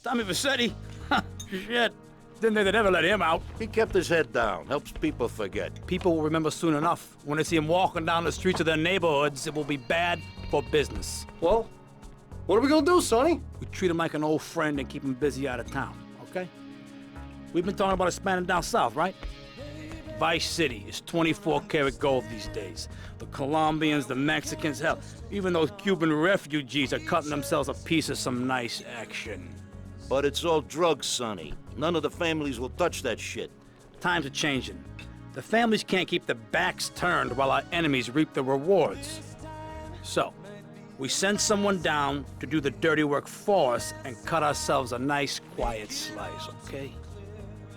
Tommy Vercetti? Shit. Didn't think they'd ever let him out. He kept his head down. Helps people forget. People will remember soon enough. When they see him walking down the streets of their neighborhoods, it will be bad for business. Well, what are we gonna do, Sonny? We treat him like an old friend and keep him busy out of town, okay? We've been talking about expanding down south, right? Vice City is 24 karat gold these days. The Colombians, the Mexicans, hell, even those Cuban refugees are cutting themselves a piece of some nice action. But it's all drugs, Sonny. None of the families will touch that shit. Times are changing. The families can't keep their backs turned while our enemies reap the rewards. So, we send someone down to do the dirty work for us and cut ourselves a nice, quiet slice, okay?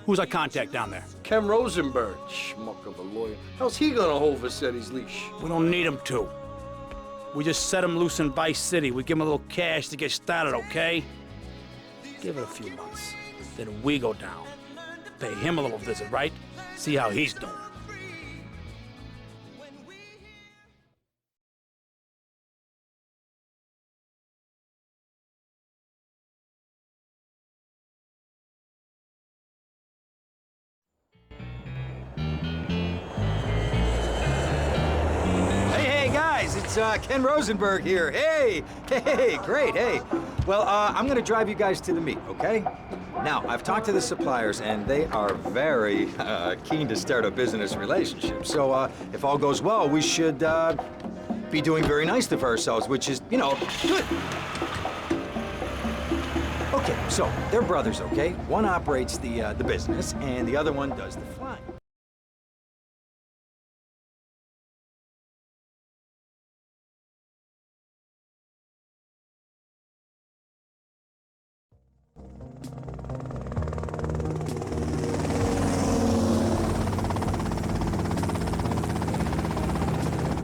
Who's our contact down there? Ken Rosenberg, schmuck of a lawyer. How's he gonna hold Vercetti's leash? We don't need him to. We just set him loose in Vice City. We give him a little cash to get started, okay? Give it a few months. Then we go down. Pay him a little visit, right? See how he's doing. Hey, hey, guys, it's Ken Rosenberg here. Hey, hey, great, hey. Well, I'm gonna drive you guys to the meet, okay? Now, I've talked to the suppliers, and they are very keen to start a business relationship. So, if all goes well, we should be doing very nicely for ourselves, which is, good. Okay, so they're brothers, okay? One operates the business, and the other one does the flying.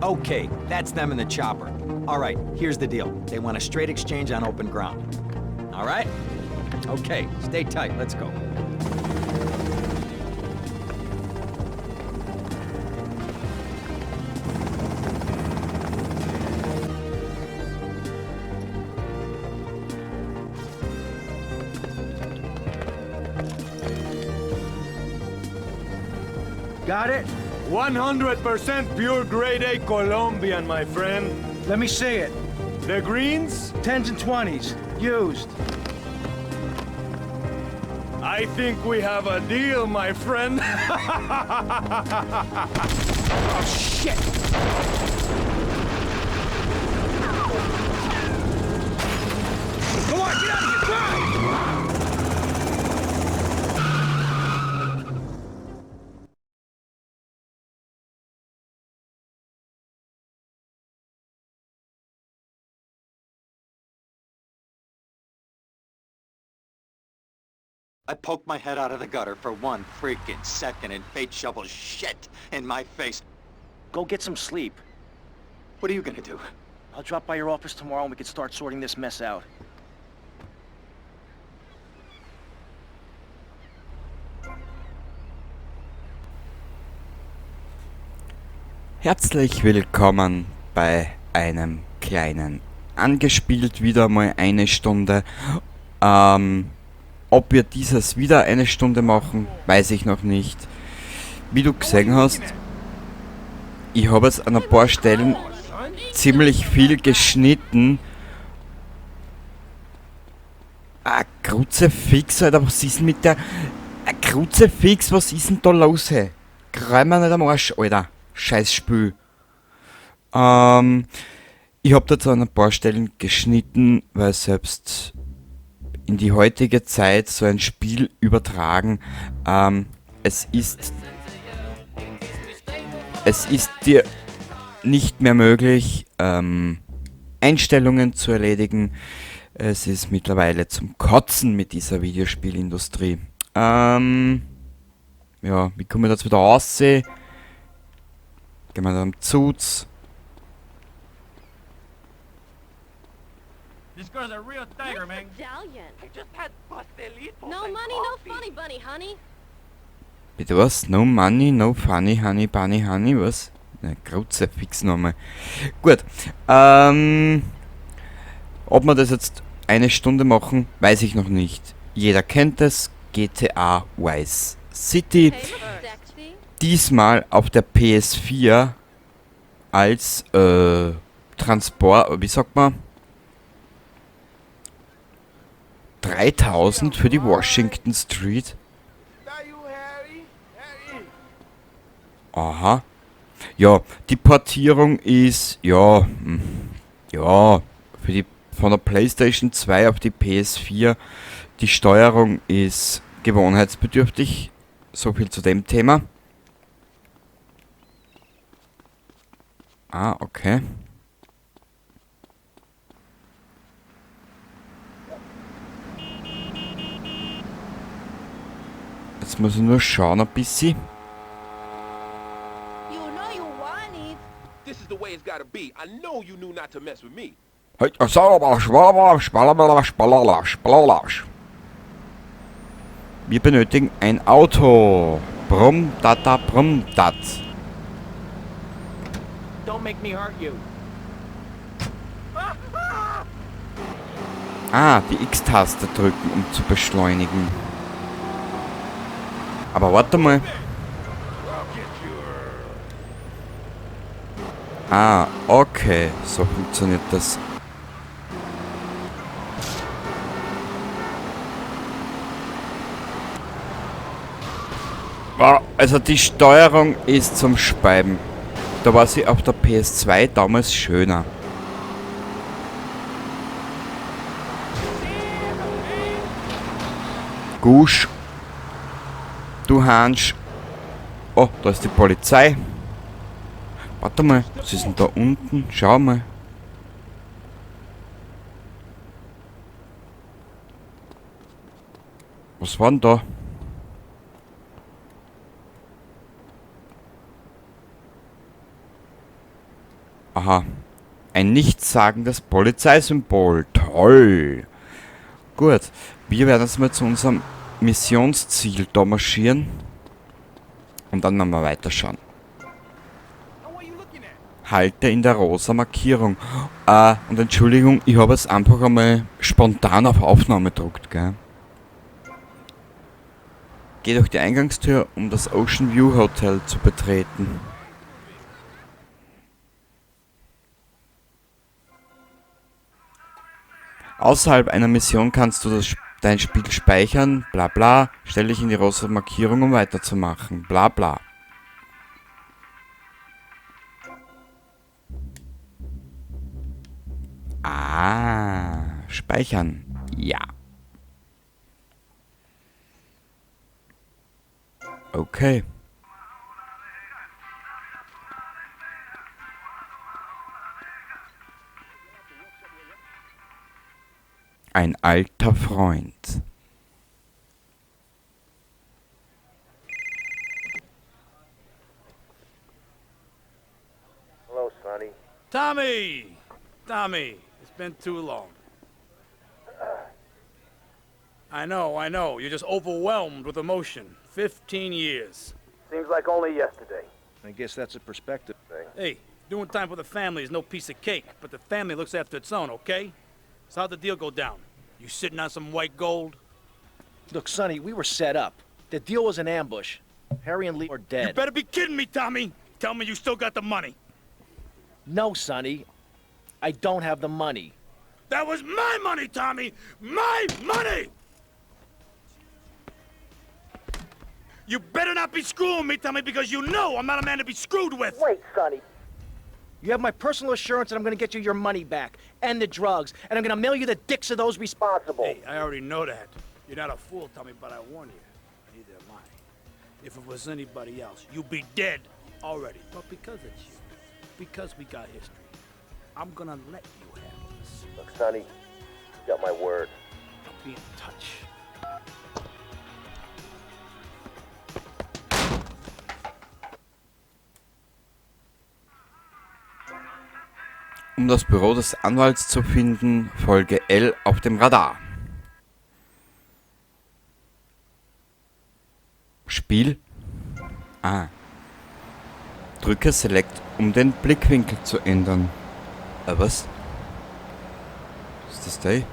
Okay, that's them in the chopper. All right, here's the deal. They want a straight exchange on open ground. All right? Okay, stay tight. Let's go. Got it? 100% pure grade A Colombian, my friend. Let me see it. The greens? 10s and 20s. Used. I think we have a deal, my friend. Oh, shit! Come on, get out of here! Drive! I poked my head out of the gutter for one freaking second and fate shovels shit in my face. Go get some sleep. What are you gonna do? I'll drop by your office tomorrow and we can start sorting this mess out. Herzlich willkommen bei einem kleinen Angespielt, wieder mal eine Stunde. Ob wir dieses wieder eine Stunde machen, weiß ich noch nicht. Wie du gesehen hast, ich habe jetzt an ein paar Stellen ziemlich viel geschnitten. Ah, Kruzifix, Alter, was ist denn mit der... Ah, Kruzifix, was ist denn da los, hey? Greif mir nicht am Arsch, Alter. Scheiß Spül. Ich hab dazu an ein paar Stellen geschnitten, weil selbst in die heutige Zeit so ein Spiel übertragen, es ist dir nicht mehr möglich, Einstellungen zu erledigen. Es ist mittlerweile zum Kotzen mit dieser Videospielindustrie. Ja, wie kommen wir jetzt wieder raus? Gehen wir dann Zuz. This girl's a real tiger, man. I just had pastelitos. No money, no funny bunny, honey. Bitte was? No money, no funny, honey, bunny, honey, was? Na, Kruzifix nochmal. Gut. Ob wir das jetzt eine Stunde machen, weiß ich noch nicht. Jeder kennt es, GTA Vice City. Diesmal auf der PS4 als Transport, wie sagt man? 3000 für die Washington Street. Aha. Ja, die Portierung ist, ja, ja, für die, von der PlayStation 2 auf die PS4, die Steuerung ist gewohnheitsbedürftig. So viel zu dem Thema. Ah, okay. Jetzt muss ich nur schauen ein bisschen. Wir benötigen ein Auto. Brumm, tata, brumm, tat. Don't make me hurt you. Ah, die X-Taste drücken, um zu beschleunigen. Aber warte mal. Ah, okay. So funktioniert das. Also die Steuerung ist zum Speiben. Da war sie auf der PS2 damals schöner. Gusch. Du Hansch. Oh, da ist die Polizei. Warte mal, was ist denn da unten? Schau mal. Was war denn da? Aha. Ein nichtssagendes Polizeisymbol. Toll. Gut. Wir werden jetzt mal zu unserem Missionsziel da marschieren. Und dann werden wir weiterschauen. Halte in der rosa Markierung. Und Entschuldigung, ich habe jetzt einfach einmal spontan auf Aufnahme gedrückt, gell? Geh durch die Eingangstür, um das Ocean View Hotel zu betreten. Außerhalb einer Mission kannst du dein Spiel speichern, bla bla, stell dich in die rosa Markierung, um weiterzumachen, bla bla. Ah, speichern, ja. Okay. Ein alter Freund. Hello, Sonny. Tommy! Tommy, it's been too long. I know. You're just overwhelmed with emotion. 15 years. Seems like only yesterday. I guess that's a perspective thing. Hey, doing time for the family is no piece of cake, but the family looks after its own, okay? So how'd the deal go down? You sitting on some white gold? Look, Sonny, we were set up. The deal was an ambush. Harry and Lee are dead. You better be kidding me, Tommy! Tell me you still got the money. No, Sonny. I don't have the money. That was my money, Tommy! My money! You better not be screwing me, Tommy, because you know I'm not a man to be screwed with! Wait, Sonny. You have my personal assurance that I'm going to get you your money back, and the drugs, and I'm going to mail you the dicks of those responsible. Hey, I already know that. You're not a fool, Tommy, but I warn you, neither am I. If it was anybody else, you'd be dead already. But because it's you, because we got history, I'm going to let you handle this. Look, Sonny, you got my word. I'll be in touch. Um das Büro des Anwalts zu finden, folge L auf dem Radar. Spiel. Ah. Drücke Select, um den Blickwinkel zu ändern. Was? Was ist das da?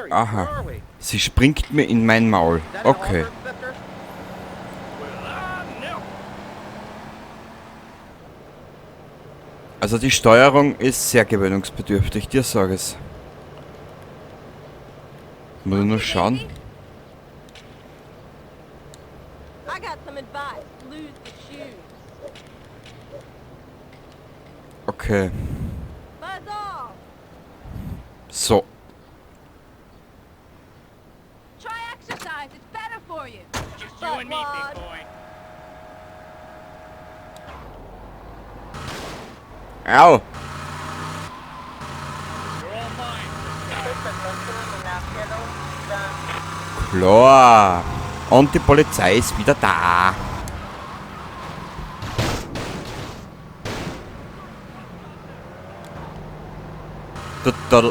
Aha. Sie springt mir in mein Maul. Okay. Also die Steuerung ist sehr gewöhnungsbedürftig, dir sag es. Muss ich nur schauen. Okay. So. Au! Klar! Und die Polizei ist wieder da!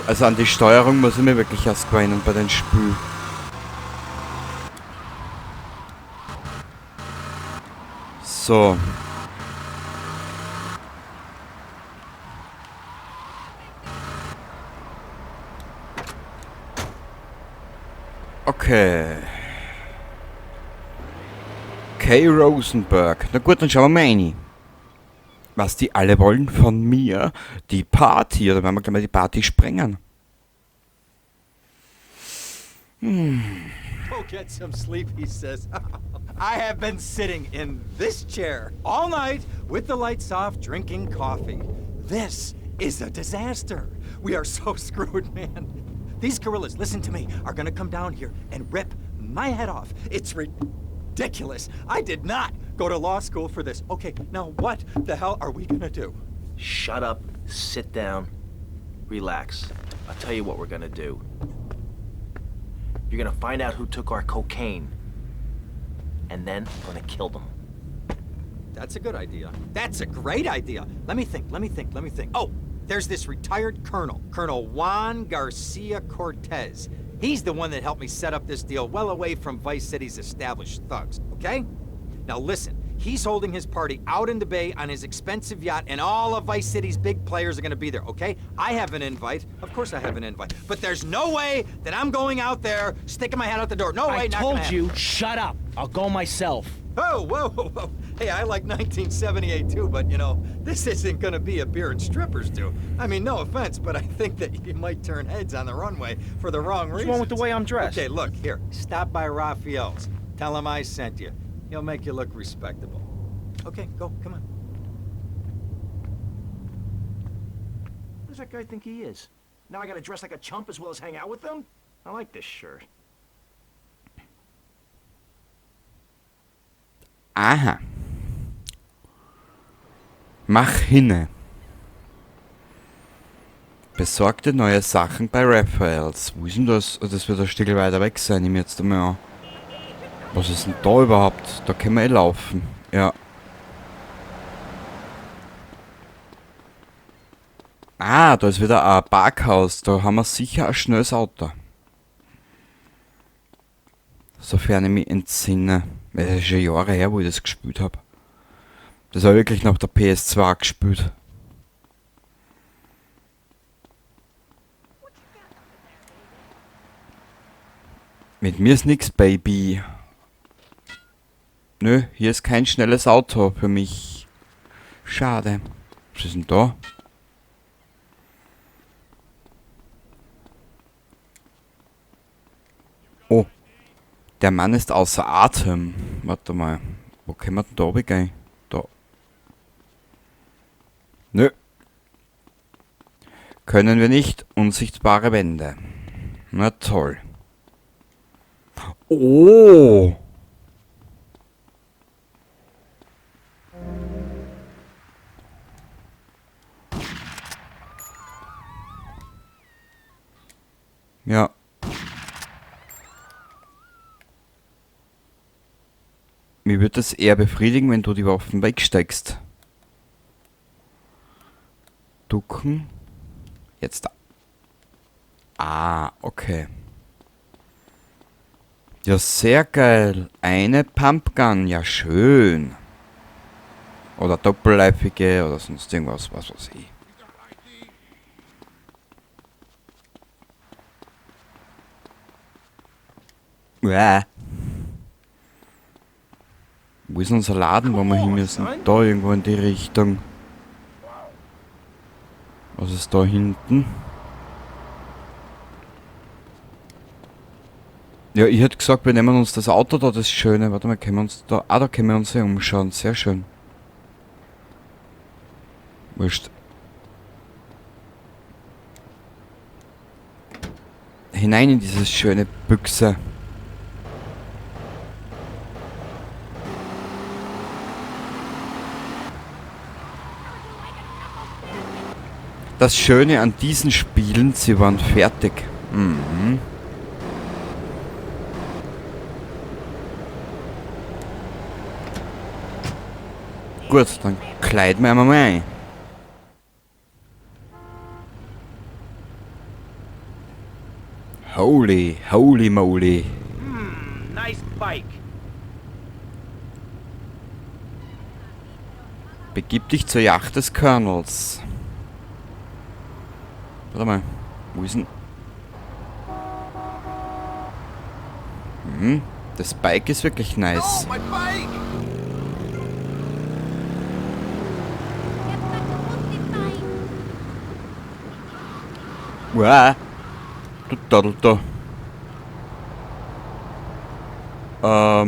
Also an die Steuerung muss ich mir wirklich erst gewöhnen bei den Spielen. So. Okay. Kay Rosenberg. Na gut, dann schauen wir mal rein. Was die alle wollen von mir. Die Party. Oder werden wir gleich mal die Party sprengen? Go get some sleep, he says. I have been sitting in this chair all night with the lights off, drinking coffee. This is a disaster. We are so screwed, man. These gorillas, listen to me, are gonna come down here and rip my head off. It's ridiculous. I did not go to law school for this. Okay, now what the hell are we gonna do? Shut up, sit down, relax. I'll tell you what we're gonna do. You're gonna find out who took our cocaine, and then we're gonna kill them. That's a good idea. That's a great idea. Let me think, let me think, let me think. Oh, there's this retired colonel, Colonel Juan Garcia Cortez. He's the one that helped me set up this deal well away from Vice City's established thugs, okay? Now listen, he's holding his party out in the bay on his expensive yacht, and all of Vice City's big players are gonna be there, okay? I have an invite. Of course I have an invite. But there's no way that I'm going out there sticking my head out the door. No way, I not gonna told happen. you, shut up. I'll go myself. Oh, whoa, whoa, whoa. Hey, I like 1978 too, but you know, this isn't gonna be a beer and strippers do. I mean, no offense, but I think that you might turn heads on the runway for the wrong What's reasons. wrong with the way I'm dressed? Okay, look, here. Stop by Raphael's. Tell him I sent you. He'll make you look respectable. Okay, go, come on. Who does that guy think he is? Now I gotta dress like a chump as well as hang out with them? I like this shirt. Aha. Mach hinne. Besorgte neue Sachen bei Raphaels. Wo ist denn das? Oh, das wird ein Stück weiter weg sein, nehme ich jetzt einmal an. Was ist denn da überhaupt? Da können wir eh laufen. Ja. Ah, da ist wieder ein Parkhaus. Da haben wir sicher ein schnelles Auto. Sofern ich mich entsinne. Weil das ist schon Jahre her, wo ich das gespielt hab. Das war wirklich noch der PS2 gespielt. Mit mir ist nix, Baby. Nö, hier ist kein schnelles Auto für mich. Schade. Was ist denn da? Oh. Der Mann ist außer Atem. Warte mal. Wo können wir denn da runtergehen? Da. Nö. Können wir nicht. Unsichtbare Wände. Na toll. Oh! Ja. Mir würde das eher befriedigen, wenn du die Waffen wegsteckst. Ducken. Jetzt da. Ah, okay. Ja, sehr geil. Eine Pumpgun. Ja, schön. Oder doppelläufige oder sonst irgendwas, was weiß ich. Uäh. Wo ist unser Laden, wo wir hin müssen? Da irgendwo in die Richtung. Was ist da hinten? Ja, ich hätte gesagt, wir nehmen uns das Auto da, das Schöne. Warte mal, können wir uns da... Ah, da können wir uns ja umschauen. Sehr schön. Wurscht. Hinein in dieses schöne Büchse. Das Schöne an diesen Spielen, sie waren fertig. Mhm. Gut, dann kleiden wir einmal mal ein. Holy, holy moly. Nice bike. Begib dich zur Yacht des Colonels. Warte mal, wo ist denn... das Bike ist wirklich nice. No, my bike! Uah. Du Dadel da. Da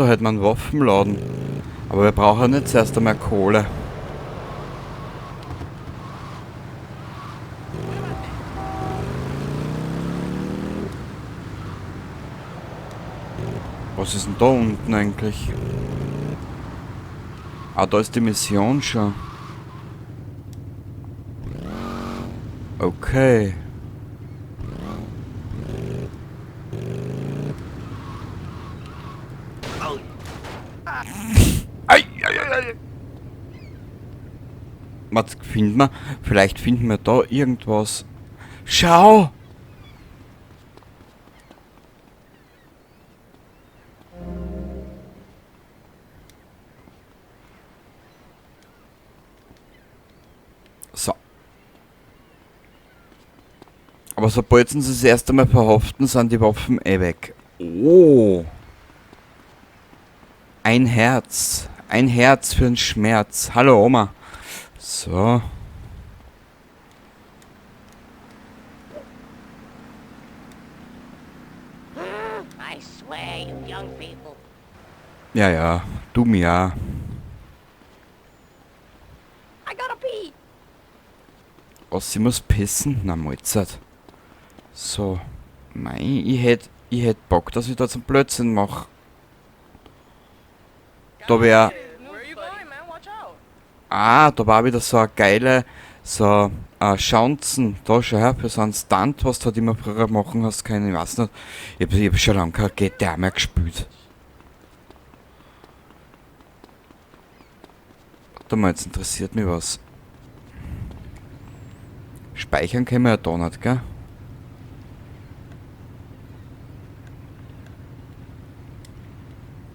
hätte man einen Waffenladen. Aber wir brauchen jetzt erst einmal Kohle. Was ist denn da unten eigentlich? Ah, da ist die Mission schon. Okay. Ei, ei, ei, ei. Was finden wir? Vielleicht finden wir da irgendwas. Schau! So. Aber sobald sie uns das erste Mal verhaften, sind die Waffen eh weg. Oh! Ein Herz. Ein Herz für den Schmerz. Hallo Oma. So. I swear, you young people. Ja, ja. Du mir. I gotta pee. Was, sie muss pissen? Na, Mahlzeit. So. Mei, ich hätt Bock, dass ich da zum Blödsinn mach. Da wär... Ah, da war wieder so eine geile, so Chancen. Da schau her, für so einen Stunt, was du halt immer früher machen hast, keine, ich weiß nicht. Ich hab schon lange kein GTA mehr gespielt. Warte mal, jetzt interessiert mich was. Speichern können wir ja da nicht, gell?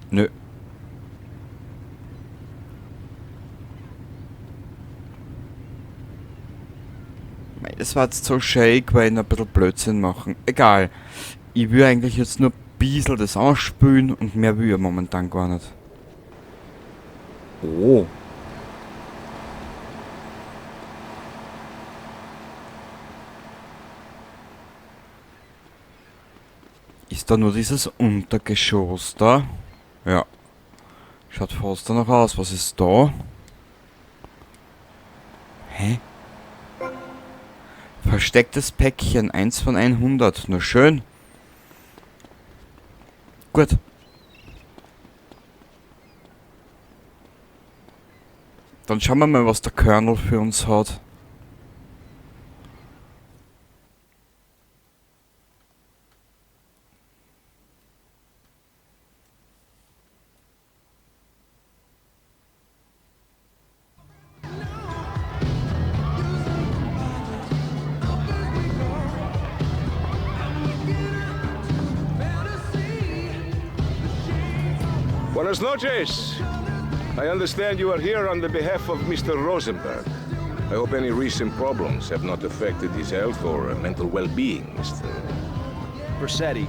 Nö. Mei, das war jetzt so schräg, weil ich noch ein bisschen Blödsinn machen. Egal. Ich will eigentlich jetzt nur ein bisschen das anspülen und mehr will ich momentan gar nicht. Oh. Ist da nur dieses Untergeschoss da? Ja. Schaut fast danach aus. Was ist da? Hä? Verstecktes Päckchen, 1 von 100. Na schön. Gut. Dann schauen wir mal, was der Colonel für uns hat. Buenas noches. I understand you are here on the behalf of Mr. Rosenberg. I hope any recent problems have not affected his health or mental well-being, Mr. Vercetti.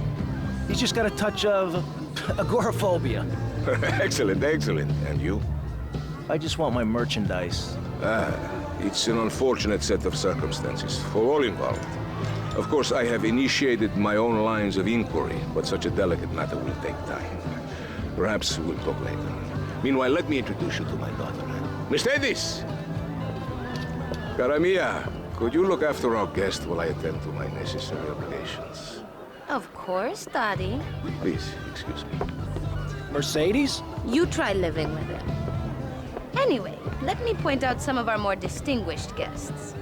He's just got a touch of agoraphobia. Excellent, excellent. And you? I just want my merchandise. Ah, it's an unfortunate set of circumstances for all involved. Of course, I have initiated my own lines of inquiry, but such a delicate matter will take time. Perhaps we'll talk later. Meanwhile, let me introduce you to my daughter. Mercedes! Cara mia, could you look after our guest while I attend to my necessary obligations? Of course, Daddy. Please, excuse me. Mercedes? You try living with him. Anyway, let me point out some of our more distinguished guests.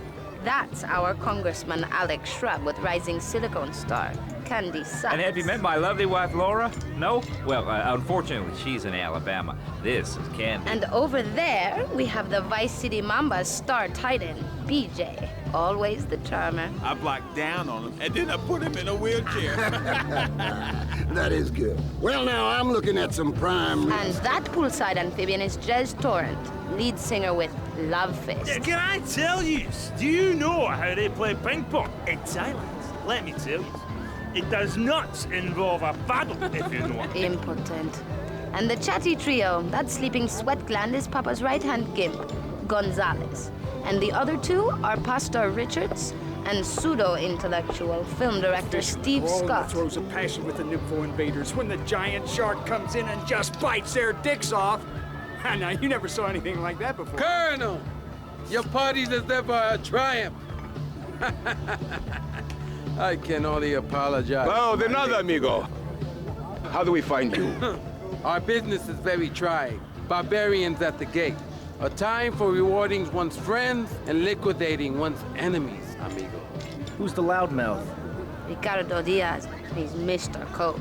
That's our Congressman Alex Shrub with rising silicone star, Candy Sachs. And have you met my lovely wife, Laura? No? Well, unfortunately, she's in Alabama. This is Candy. And over there, we have the Vice City Mambas star titan, BJ. Always the charmer. I blocked down on him, and then I put him in a wheelchair. That is good. Well, now, I'm looking at some prime... And that poolside amphibian is Jez Torrent, lead singer with Love Fist. Can I tell you, do you know how they play ping pong in Thailand? Let me tell you, it does not involve a paddle, if you know. Impotent. And the chatty trio, that sleeping sweat gland is Papa's right-hand gimp, Gonzalez. And the other two are Pastor Richards and pseudo-intellectual film director Steve All in the Scott. throes of passion with the nympho invaders when the giant shark comes in and just bites their dicks off. Now, you never saw anything like that before. Colonel, your parties is ever a triumph. I can only apologize. Oh, de nada, amigo. How do we find you? Our business is very trying. Barbarians at the gate. A time for rewarding one's friends and liquidating one's enemies, amigo. Who's the loudmouth? Ricardo Diaz. He's Mr. Coke.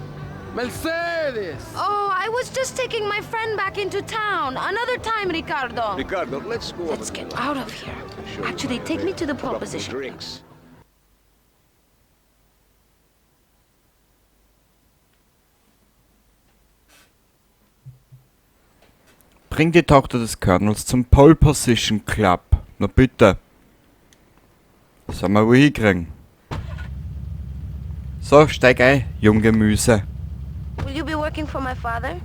Mercedes! Oh, I was just taking my friend back into town. Another time, Ricardo. Ricardo, let's go. Let's get out of here. Actually, take me to the pole position. Drinks. Bring die Tochter des Colonels zum Pole Position Club. Na bitte. Das werden wir wohl hinkriegen. So, steig ein, Junggemüse. Will you be working for my father?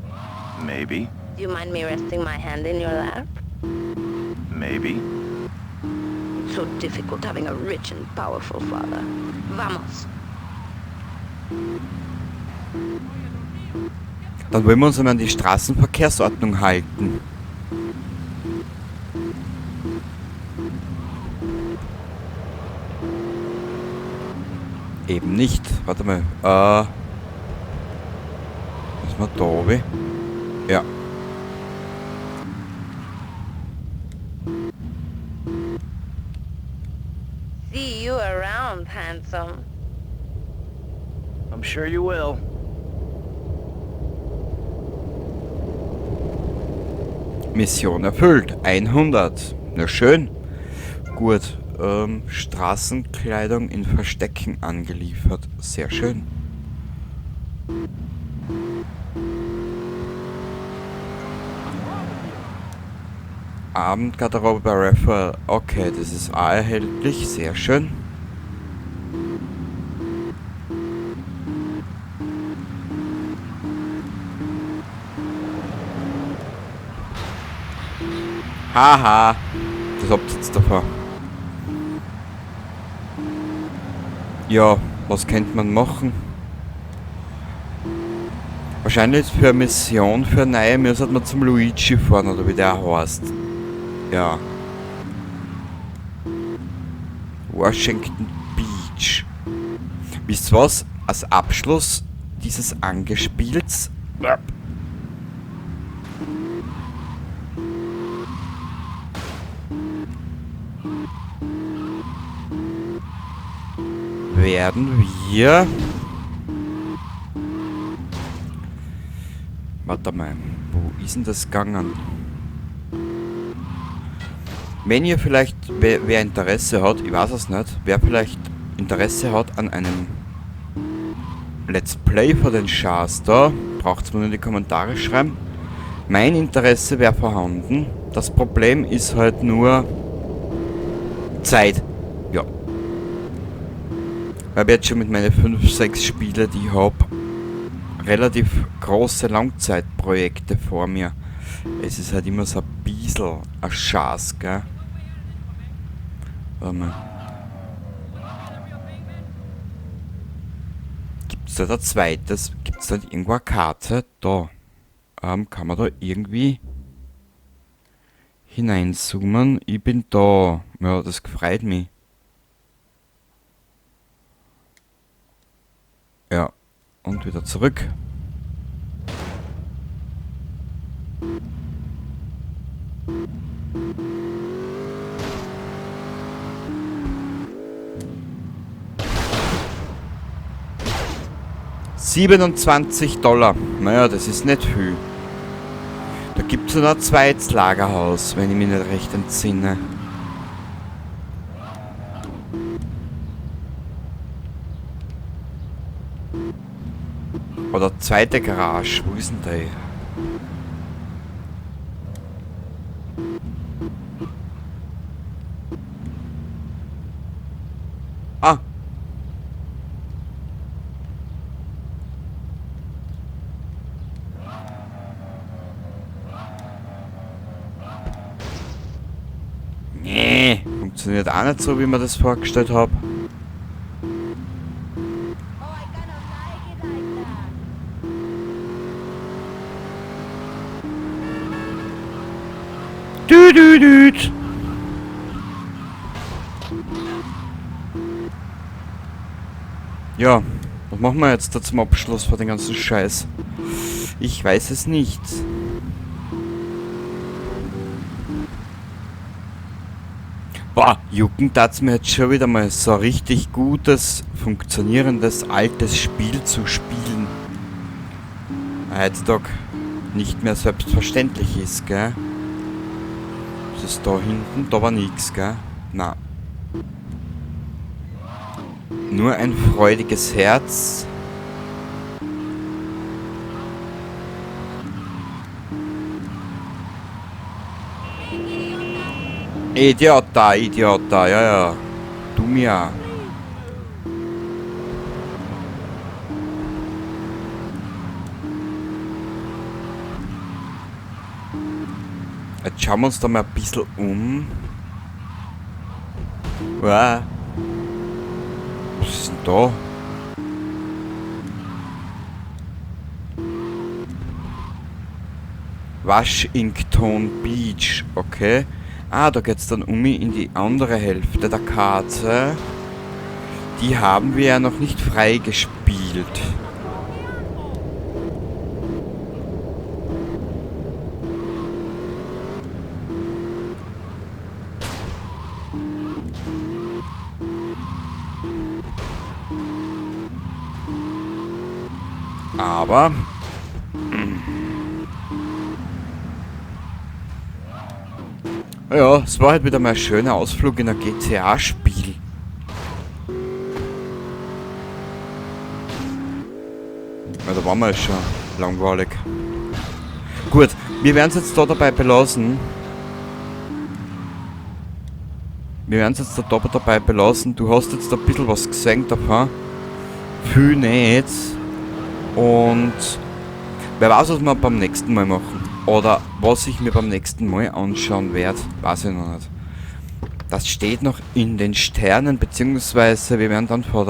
Maybe. Do you mind me resting my hand in your lap? Maybe. It's so difficult having a rich and powerful father. Vamos. Dann wollen wir uns einmal an die Straßenverkehrsordnung halten. Eben nicht. Warte mal. Was war da oben? Ja. See you around, handsome. I'm sure you will. Mission erfüllt. 100. Na schön. Gut. Straßenkleidung in Verstecken angeliefert. Sehr schön. Abendgarderobe bei Raphael. Okay, das ist auch erhältlich. Sehr schön. Haha. Das habt ihr jetzt davor. Ja, was könnte man machen? Wahrscheinlich für eine Mission, für eine neue, müsste man zum Luigi fahren, oder wie der heißt. Ja. Washington Beach. Wisst ihr was? Als Abschluss dieses Angespielts. Werden wir... Warte mal, wo ist denn das gegangen? Wenn ihr vielleicht, wer Interesse hat, ich weiß es nicht, wer vielleicht Interesse hat an einem Let's Play von den Schars da, braucht's mir nur in die Kommentare schreiben. Mein Interesse wäre vorhanden. Das Problem ist halt nur Zeit. Ja. Weil ich jetzt schon mit meinen 5, 6 Spiele, die ich hab, relativ große Langzeitprojekte vor mir. Es ist halt immer so ein bisschen ein Schatz, gell? Warte mal. Gibt's da ein zweites? Gibt's da irgendwo eine Karte? Da. Kann man da irgendwie hineinzoomen? Ich bin da. Ja, das freut mich. Ja. Und wieder zurück. $27. Naja, das ist nicht viel. Da gibt's noch ein zweites Lagerhaus, wenn ich mich nicht recht entsinne. Oder zweite Garage. Wo ist denn der? Ah. Nee, funktioniert auch nicht so, wie man das vorgestellt hat. Düt. Ja, was machen wir jetzt da zum Abschluss von dem ganzen Scheiß? Ich weiß es nicht. Boah, jucken tat's mir jetzt schon wieder mal so ein richtig gutes, funktionierendes, altes Spiel zu spielen. Heutzutage nicht mehr selbstverständlich ist, gell? Was ist da hinten? Da war nix, gell? Na. Nur ein freudiges Herz. Idiota, Idiota, ja, ja. Du mir. Jetzt schauen wir uns da mal ein bisschen um. Wow. Was ist denn da? Washington Beach, okay. Ah, da geht's dann um in die andere Hälfte der Karte. Die haben wir ja noch nicht freigespielt. Aber... Ja, es war halt wieder mal ein schöner Ausflug in ein GTA-Spiel. Ja, da waren wir ja schon langweilig. Gut, wir werden es jetzt da dabei belassen. Wir werden es jetzt da dabei belassen. Du hast jetzt ein bisschen was gesehen davon. Viel nicht. Und wer weiß, was wir beim nächsten Mal machen. Oder was ich mir beim nächsten Mal anschauen werde, weiß ich noch nicht. Das steht noch in den Sternen, beziehungsweise wir werden dann vor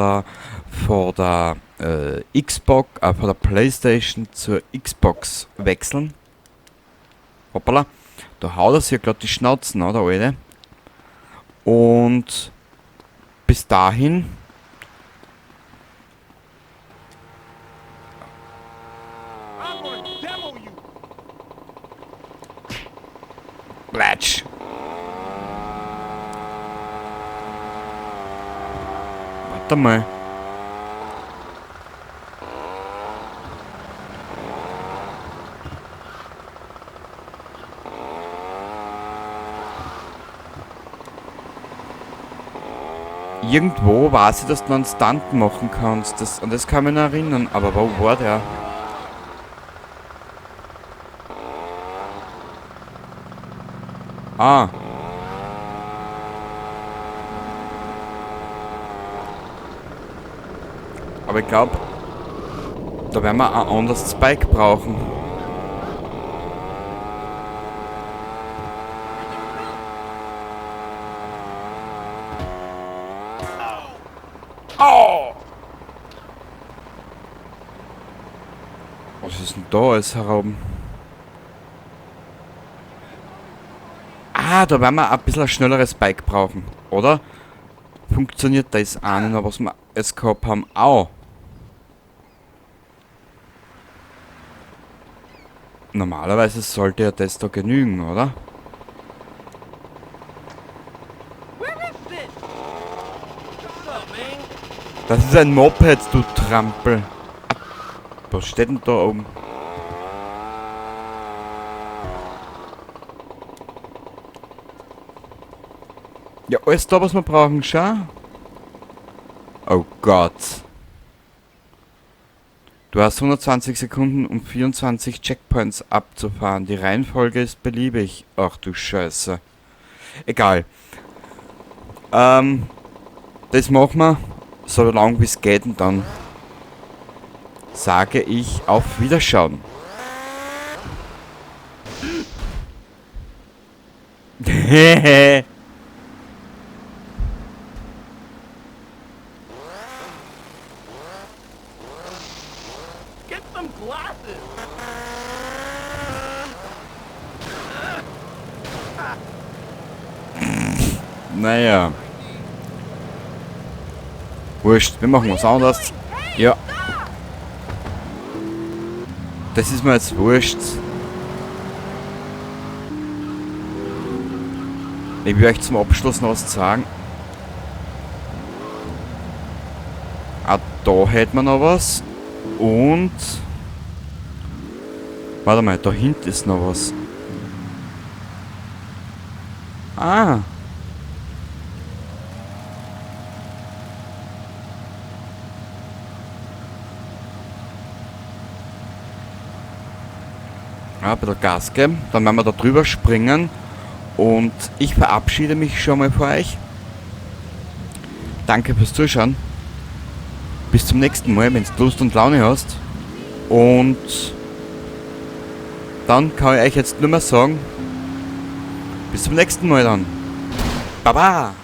der Xbox, vor der PlayStation zur Xbox wechseln. Hoppala, da haut er sich ja gerade die Schnauzen, oder, Alter? Und bis dahin... Platsch. Warte mal. Irgendwo weiß ich, dass du einen Stunt machen kannst. Das, an das kann ich mich noch erinnern. Aber wo war der? Ah. Aber ich glaube, Da werden wir ein anderes Bike brauchen. Oh! Was ist denn da alles herum? Ah, da werden wir ein bisschen ein schnelleres Bike brauchen, oder? Funktioniert das auch nicht, was wir jetzt gehabt haben, auch. Normalerweise sollte ja das da genügen, oder? Das ist ein Moped, du Trampel. Was steht denn da oben? Ja, alles da, was wir brauchen, schau. Oh Gott. Du hast 120 Sekunden, um 24 Checkpoints abzufahren. Die Reihenfolge ist beliebig. Ach du Scheiße. Egal. Das machen wir, so lange wie es geht, und dann sage ich auf Wiederschauen. Hehehe. Get some glasses. Naja. Wurscht, wir machen was anderes. Ja. Das ist mir jetzt wurscht. Ich will euch zum Abschluss noch was sagen. Ah, da hätten wir noch was. Und... Warte mal, da hinten ist noch was. Ah. Ja, ein bisschen Gas geben, dann werden wir da drüber springen und ich verabschiede mich schon mal vor euch. Danke fürs Zuschauen. Bis zum nächsten Mal, wenn du Lust und Laune hast. Und dann kann ich euch jetzt nur mehr sagen, bis zum nächsten Mal dann. Baba!